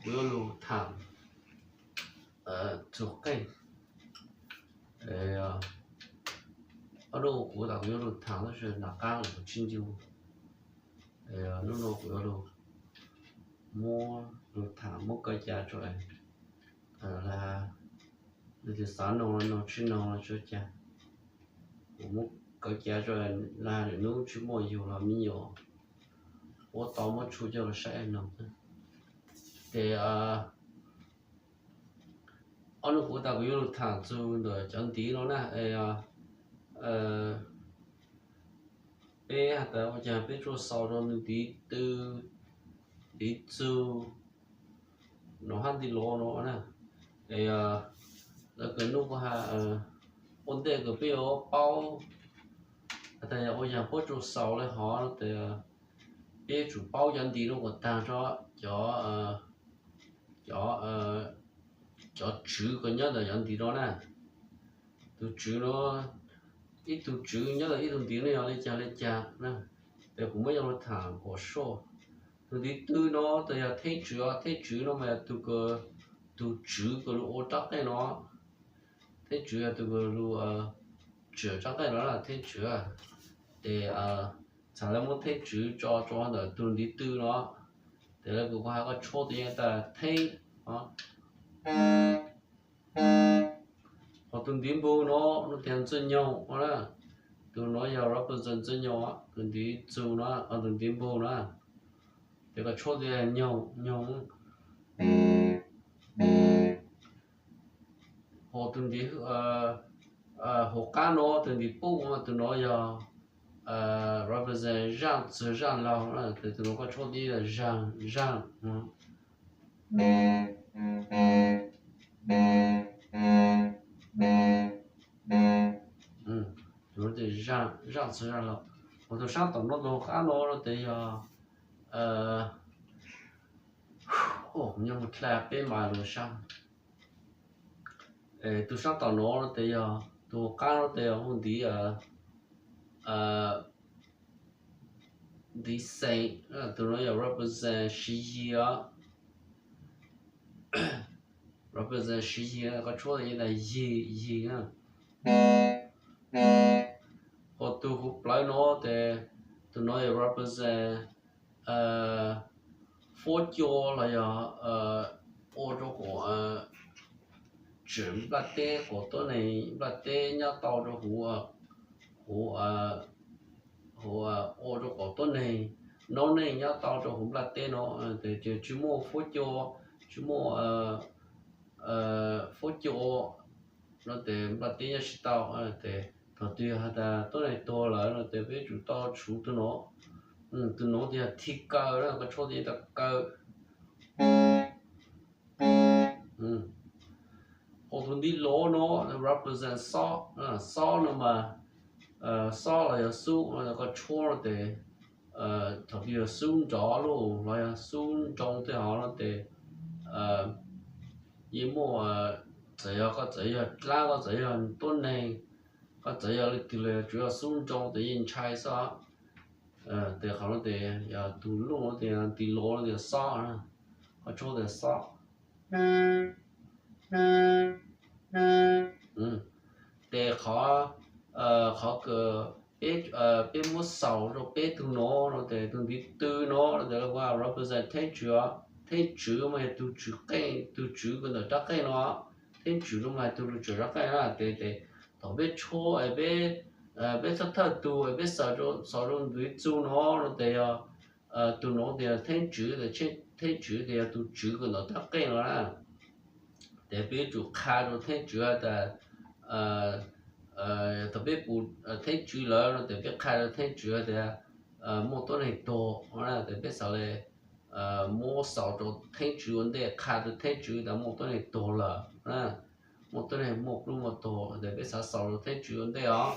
kuv yuav lug thaam txug qeej. Ob nub kuv tas kuv yuav lug thaam tab sis nag qab kuv tsis ncu. Nub nua kuv yuav lug muab lug thaam muab kaw ca tso, lawv tias xav noog los noog, tsis noog los tsis ua cas. Kuv muab kaw ca tso, lwm nub tsis muaj yug los me nyuam ua tau muab tshu coj los saib noog. Ces ob nub kuv tas kuv yuav lug thaam txug ntawm cov ntiv no na. Peb has tas ua cas peb tsuas xaus rau ntiv tw, ntiv txug no hab ntiv lov no na. Es lawv kws nub kuv has ua ntej kws peb yuav paub has tas yog ua yog puab tsuas xaus le hov no tes peb yuav tsum paub cov ntiv no kom taag tso, cov, cov, cov tswv kws nyob ntawm cov ntiv no na. Tug tswv no, ib tug tswv nyob ntawm ib tug ntiv no yog le caag le caag na. Tes kuv muab coj lug thaam kom soj. Tug ntiv tw no tes yog theeb tswv, theeb tswv no mas yog tug, tug tswv kws lug ua rab qeej no. Theeb tswv yog tug kws lug tswv rab qeej no na, theeb tswv. Tes txhad lawv muab theeb tswv tso rua ntawm tug ntiv tw no, tes lawv kws kuv has koj tshuab tes yeej tas theeb. Hos tug ntiv npug no, no tes ntxwg nyoog na. Tug no yog represent ntxwg nyoog, tug ntiv txug no, tug ntiv npug na, tes koj tshuab tes nyoog, nyoog. Hos tug ntiv hauv qab no, tug ntiv pub, tug no yog represent zaaj txug zaaj laug, tes tug no koj tshuab tes zaag, zaag. Zaaj txug zaaj laug. Hos tug saab tom no, tug hauv qab no tes yog, nyob mus dlha peb mas lug saab. Tug saab tom no tes yog, tug hauv qab no tes yog hu ntiv, ntiv xeem, tug no yog represent siv yig os. Represent siv yig, koj tshuab tes yeej tas yig, yig na. Hos tug hauv plawv no tes, tug no yog represent fuab cua los yog ua rua kom tsim nplaj teb kom tuab neeg nplaj teb nyob tau rua huv, huv, huv, ua rua kom tuab neeg noob neej nyob tau rua huv nplaj teb no. Tes tsis muaj fuab cua, tsis muaj fuab cua no tes nplaj teb nyob tsis tau. Tes thaum twg has tas tuab neeg tuag lawm no tes peb tsum tau tshuv tug no. Tug no tes yog thij kaw na, koj tshuab tes yeej tas kaw. Hos tug ntiv lov no represent xob, xob no mas, xob los yog xub, koj tshuab no tes thaum twg yog xub nrov lug los yog xub nroo tej hov no tes yeej muaj, txawm yog koj txawm yog dlaab, koj txawm yog tuab neeg, koj txawm yog leej twg los yog tsuas yog xub nroo tes yeej ntshai xwb. Tes qhov no tes yog tug luj no tes ntiv lov no tes xob, koj tshuab tes xob. Tes qhov, qhov kws peb muab xaus rua peb tug no, no tes tug ntiv tw no, no tes lawv hu ua represent theeb tswv, theeb tswv mas yog tug tswv qeej, tug tswv kws ntawm rab qeej no, theeb tswv no mas yog tug lug tswv rab qeej na. Tes, tes thaum peb tshuab, peb txhaj thawj tug peb xaus rua ntiv txug no, no tes yog tug no tes yog theeb tswv, tes theeb tswv tes yog tug tswv kws ntawm rab qeej no na. Tes peb yuav tsum qha rua theeb tswv tas, thaum peb pum theeb tswv lawm no tes peb qha rua theeb tswv tas muaj tuab neeg tuag na, tes peb xav le muab xaus rua theeb tswv ua ntej, qha rua theeb tswv tas muaj tuab neeg tuag lawm na, muaj tuab neeg muaj plub muaj tuag, tes peb xav xaus rua theeb tswv ua ntej os.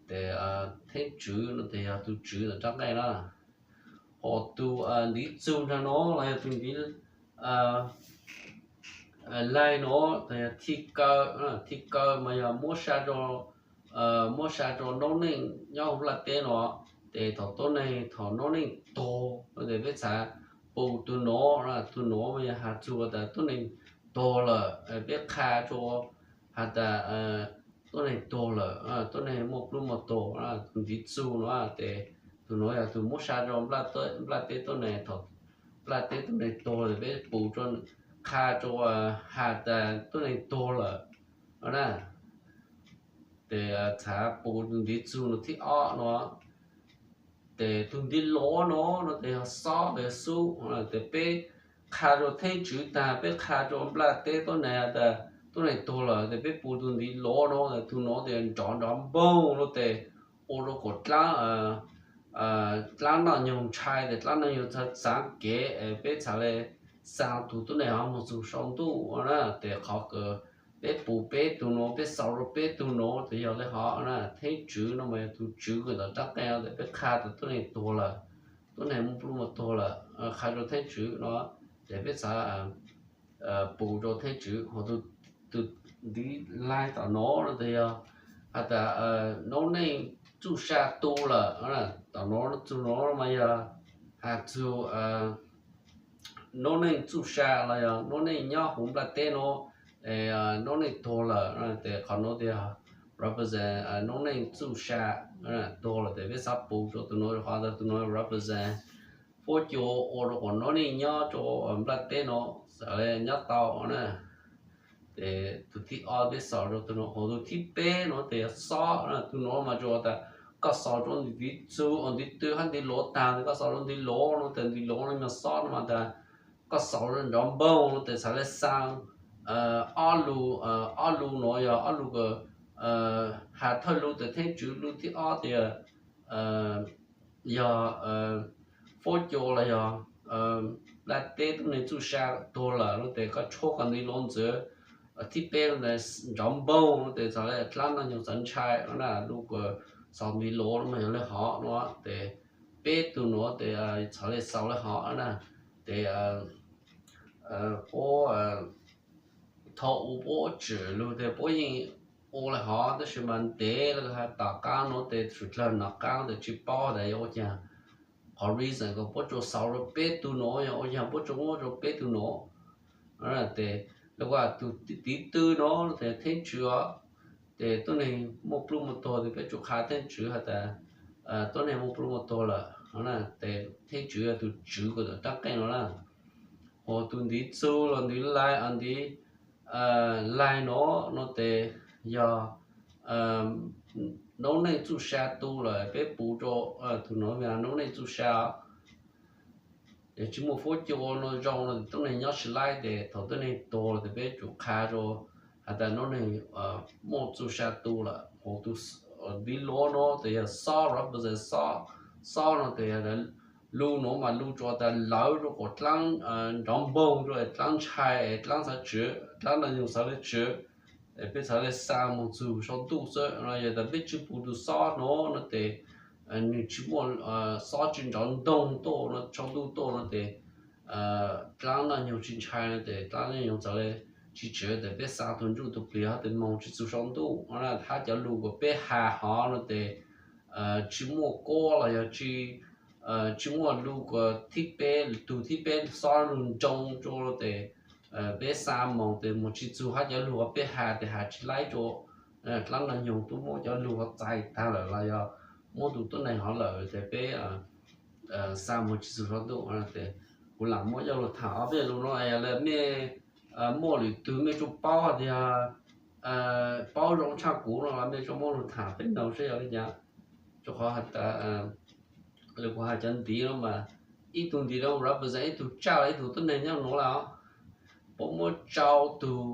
Tes theeb tswv no tes yog tug tswv ntawm rab nqaij na. Hos tug ntiv txug nraag no los yog tug ntiv laig no tes yog thij kaw, thij kaw mas yog muab sa rua, muab sa rua noob neej nyob huv nplaj teb no, tes thaum tuab neeg, thaum noob neej tuag no tes peb xav pus tus nov, tus nov mas yog has txug tas tuab neeg tuag lawm, peb qha rua has tas tuab neeg tuag lawm, tuab neeg muaj plub muaj tuag, tus ntiv txug no, ces tus nov yog tus muab sa rua nplaj teb tuab neeg. Thaum nplaj teb tuab neeg tuag lawm peb pus rua, qha rua has tas tuab neeg tuag lawm na. Ces txhav pus tus ntiv txug no thib ob no. Ces tus ntiv lov no, no ces yog xob los yog xub. Ces peb qha rua theeb tswv tag, peb qha rua nplaj teb tuab neeg tas tuab neeg tuag lawm, ces peb pus tus ntiv lov no, tus nov ces nrov nrov npoog no ces ua rua kom dlaab noj nyoog ntshai, ces dlaab noj nyoog txhaav kev, peb txhad le xaa tus tuab neeg hov moog txug sau ntuj na. Ces qhov kws peb pus peb tug nuav, peb xaus rua peb tug nuav, ces yog le hov na. Theeb tswv no mas yog tug tswv kws tom raab qeej no, ces peb qha tas tuab neeg tuag lawm, tuab neeg muaj plub muaj tuag lawm, qha rua theeb tswv no, ces peb txhad pus rua theeb tswv. Hos tus ntiv lais tom nuav no ces yog has tas noob neej txuj sa tu lawm. Tom nuav txug nuav mas yog has txug noob neej txuj sa los yog noob neej nyob huv nplaj teb nuav, noob neej tuag lawm, ces qhov nuav ces yog represent noob neej txuj sa tuag lawm, ces peb xav pus rua tus nuav, qhov ntawd tus nuav represent fuab cua ua rua kom noob neej nyob rua nplaj teb nuav xav le nyob tau na. Ces tus thib ob peb xaus rua tus nuav. Hos tus thib peb nuav ces yog xob. Tus nuav mas tsuas tas koj xaus rua ntiv txug, ntiv tw hab ntiv luav tag, koj xaus rua ntiv luav no, ces ntiv luav no mas xob no mas tas koj xaus rua nrov npoog no ces txhad le xaa ob lug, ob lug nuav yog ob lug kws has thawj lug, ces theeb tswv lug thib ob ces yog fuab cua los yog nplaj teb tuab neeg txuj sa tuag lawm no ces koj tshuab koj ntiv luav ntxiv. Thib peb no nrov npoog no ces txhad le dlaab noj nyoog txawv ntshai na. Lug kws xaus ntiv luav no mas yog le hov no, ces peb tug nuav ces txhad le xaus le hov na. Ces puab thaum u puab tsim lug ces puab yeej ua le hov, tab sis mas ntev le has tom qaab nuav ces tshwm dlawg nov qaab ces tsi paub tas yog ua caag. Qhov reason kws puab tsuas xaus rua peb tug nuav yog ua caag puab tsuas muab rua peb tug nuav. Ces le ua tus tiv tw no ces theeb tswv os, ces tuab neeg muaj plub muaj tuag ces peb tsuas qha theeb tswv has tas tuab neeg muaj plub muaj tuag lawm. Ces theeb tswv yog tus tswv kws tom raab qeej no na. Hos tus ntiv txug los ntiv lais, ntiv lais no, no ces yog noob neej txuj sa tu lawm, peb pus rua tus nuav noob neej txuj sa. Ces tsi muaj fuab cua no zoo no tuab neeg nyob tsi laib, ces thaum tuab neeg tuag lawm ces peb tsuas qha rua has tas noob neeg muaj txuj sa tu lawm. Hos tus ntiv luav no ces yog xob, represent xob. Xob no ces yog lug nuav mas lug tsuas tas lawv rua kom dlaab nrov npoog rua dlaab ntshai, dlaab xav tswv, dlaab noj nyoog xav le tswv, peb txhad le xaa moog txug sau ntuj xwb no. Yog tas peb tsi pus tus xob no, no ces nwg tsi muaj, xob tsi nrov npoog tuaj no sau ntuj tuaj no ces dlaab noj nyoog tsi ntshai no ces dlaab noj nyoog txhad le tsi tswv, ces peb xaa tug ntsuj tug plig hov tes moog tsi txug sau ntuj na. Hab cov lug kws peb has hov no ces tsi muaj kuab los yog tsi, tsi muaj lug kws thib peb, tug thib peb xob lug nroo rua no ces peb xaa moog tes moog tsi txug, hab cov lug peb has tes has tsi laib rua, dlaab noj nyoog tub muab cov lug hov txais taag lawm los yog muab tug tuab neeg hov lawm tes peb xaa moog tsi txug sau ntuj. Ces kuv lam muab coj lug tham ob peb lug no, yog le mej muaj lwm tug mej tsuas paub hab tias paub zoo tshaj kuv no los mej tsuas muab lug tham peb noog seb yog le caag. Rua qhov has tas, le kuv has cov ntiv no mas ib tug ntiv no represent ib tug tsaj los ib tug tuab neeg nyob nuav lawm. Puab muab tsau tug,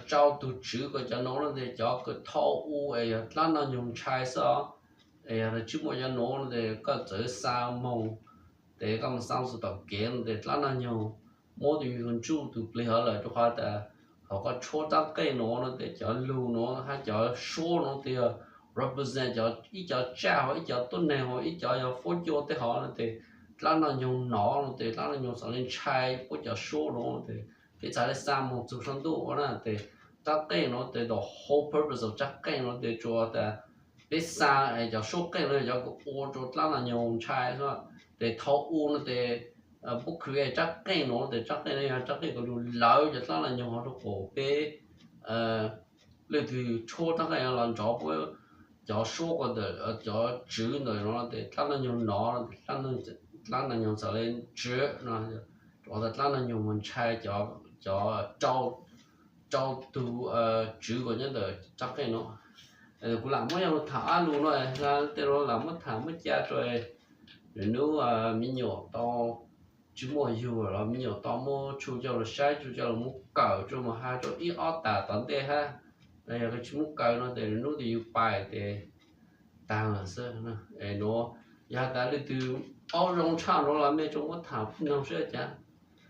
tsau tug tswv kws cov nuav no tes cov kws thau u es yog dlaab noj nyoog ntshai xwb os. Es yog tsi muaj cov nuav no tes koj txawm xaa moog, tes koj moog xaa txug tom kev no tes dlaab noj nyoog muab tug yug tug ntsuj tug plig hov lawm. Rua qhov tas thaum koj tshuab raab qeej nuav no tes cov lug nuav hab cov suab nuav tes yog represent cov, ib cov tsaj hov, ib cov tuab neeg hov, ib cov yog fuab cua tej hov no tes dlaab noj nyoog nov no tes dlaab noj nyoog xav le ntshai puab cov suab nuav tes peb txhad le xaa moog txug sau ntuj na. Tes raab qeej nuav tes the whole purpose of raab qeej nuav tes tsuas tas peb xaa cov suab qeej no cov kws ua rua dlaab noj nyoog ntshai xwb. Tes thau u no tes puab khwv tsab qeej no tes tsab qeej no yog tsab qeej kuas lug lawv cov dlaab laug nyoog rua qaum peb leej twg tshuab tsab qeej no los nrov puab cov suab ko ntawm cov tswv ntawm no tes dlaab laug nyoog nov, dlaab laug nyoog txawm le tsw no, rua tas dlaab laug nyoog mus ntshai cov rau tug tswv kuas nyob ntawm tsab qeej no. Kuv lam muab yog lug tham ob lug no, tej lug lam muab tham muab ca rua, nws nub me nyuam tau tsi muaj yug los me nyuam tau muab tshuj coj lug saib, tshuj coj lug muab kawm, tshuj mus has rua ib ob tas tom ntej hab, yog tsi muab kawm no tes nws nub tes yug pais tes taag lawm xwb. Es nuav yog has tas leej twg paub zoo tshaj nuav los mej tsuas muab tham pub noog seb ca